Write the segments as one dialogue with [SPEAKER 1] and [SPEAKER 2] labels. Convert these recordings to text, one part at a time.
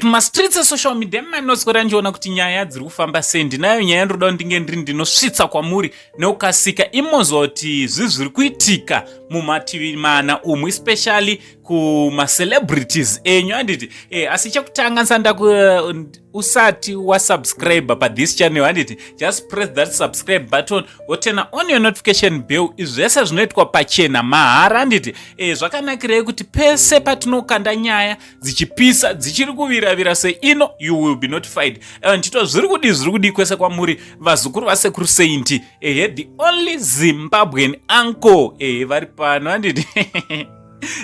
[SPEAKER 1] Mumastreets esocial media manoswera ndichiona kuti nyaya dziri kufamba sei. Ndinayo nyaya ndinoda kuti ndinge ndiri ndinosvitsa kwamuri nekukasika, imozoti zvi zviri kuitika mumativi mana umu, especially kumacelebrities enyu, handiti? Asi chekutanga, nsanda usati wasubscribe pathis channel, handiti, just press that subscribe button, woturn on your notification bell. Izvi zvese zvinoitwa pachena, mahara, handiti? Zvakanakirei kuti pese patinokanda nyaya dzichipisa, dzichiri kuviravira seino, you will be notified. Ndito zviri kudii, zviri kudii kwese kwamuri, vazukuru vasekuru Saint? Ehe, the only Zimbabwean uncle, ehe, vari pano, handiti?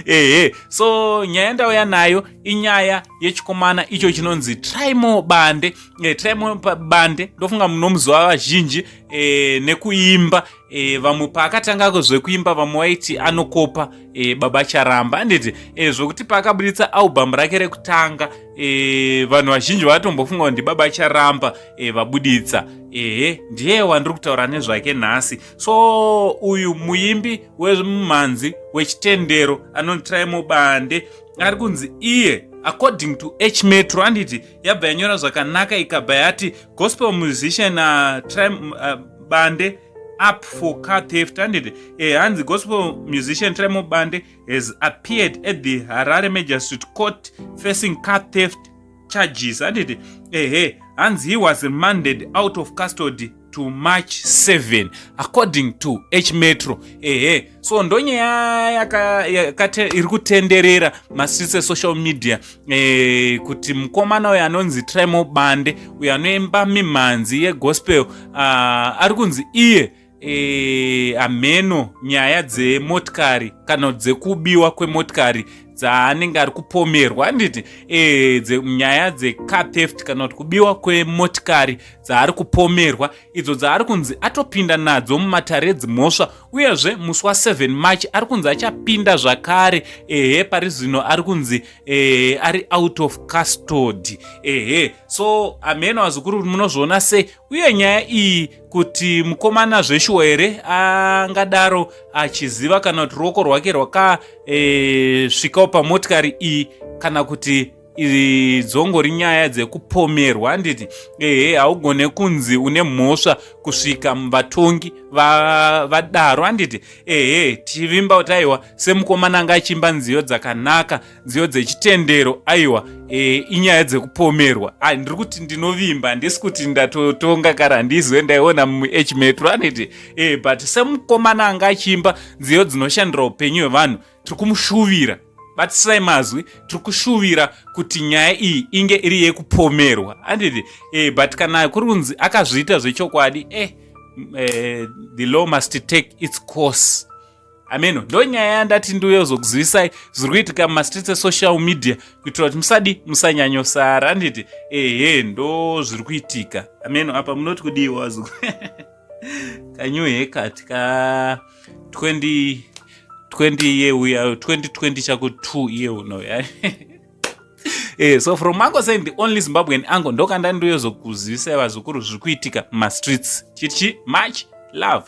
[SPEAKER 1] Ehe, so nyaya ndauya nayo inyaya yechikomana icho chinonzi Trymore Bande. Trymore Bande, ndofunga munomuziva vazhinji nekuimba. Vamwe paakatanga zvekuimba, vamwe vaiti anokopa Baba Charamba, handiti? Zvokuti paakabuditsa album rake rekutanga, vanhu vazhinji vatombofunga kuti ndibaba Charamba vabuditsa. Ehe, ndiye wandiri kutaura nezvake nhasi. So uyu muimbi wemumhanzi wechitendero anonzi Trymore Bande ari kunzi iye, according to H Metro, handiti, yabva yanyora zvakanaka, ikabva yati gospel musician Trym Bande up for car theft, handiti? Hanzi gospel musician Trymore Bande has appeared at the Harare Magistrate Court facing car theft charges, handiti? Ehe, hanzi he was remanded out of custody to March 7, according to H Metro. Ehe, so ndonyaya iri kutenderera mastreets esocial media, kuti mukomana uyo anonzi Trymore Bande, uyo anoimba mimhanzi yegospel, ari kunzi iye hameno nyaya dzemotikari kana dzekubiwa kwemotikari dzaanenge ari kupomerwa, handiti? Nyaya dzecar theft kana kuti kubiwa kwemotikari dzaari kupomerwa idzo, dzaari kunzi atopinda nadzo mumatare edzimhosva. Uyezve musi wa7 March ari kunzi achapinda zvakare. Ehe, pari zvino ari kunzi ari out of custody. Ehe, so hameno, vazukuru, munozviona sei? Uye nyaya iyi kuti mukomana zveshuwa here angadaro achiziva kana kuti ruoko rwake rwakasvikawo pamotikari iyi, kana kuti dzongori nyaya dzekupomerwa, handiti? Ehe, haugone kunzi une mhosva kusvika vatongi vadaro, handiti? Ehe, tichivimba kuti aiwa, semukomana anga achiimba nziyo dzakanaka, nziyo dzechitendero, aiwa, inyaya dzekupomerwa. Ndiri kuti ndinovimba, handisi kuti ndatotonga kare, handizwe ndaiona muH Metro, handiti? But semukomana anga achiimba nziyo dzinoshandira upenyu hwevanhu, tiri kumushuvira, batisai mazwi, tiri kushuvira kuti nyaya iyi inge iri yekupomerwa, handiti? But kana kuri kunzi akazviita zvechokwadi, the law must take its course. Ameno, ndo nyaya yandati ndiuyozokuzivisai zviri kuitika mumastreets esocial media, kuitira kuti musadi musanyanyosara, handiti? Ehe, ndo zviri kuitika. Ameno, apa munoti kudiwa wazu kanew haircut ka 20 20 year uya 2020 chako 2 year uno ya. So from Uncle Saint, the only Zimbabwean uncle, ndokanda ndiyozokuzivisai, vazukuru, zviri kuitika mumastreets. Chichi much love.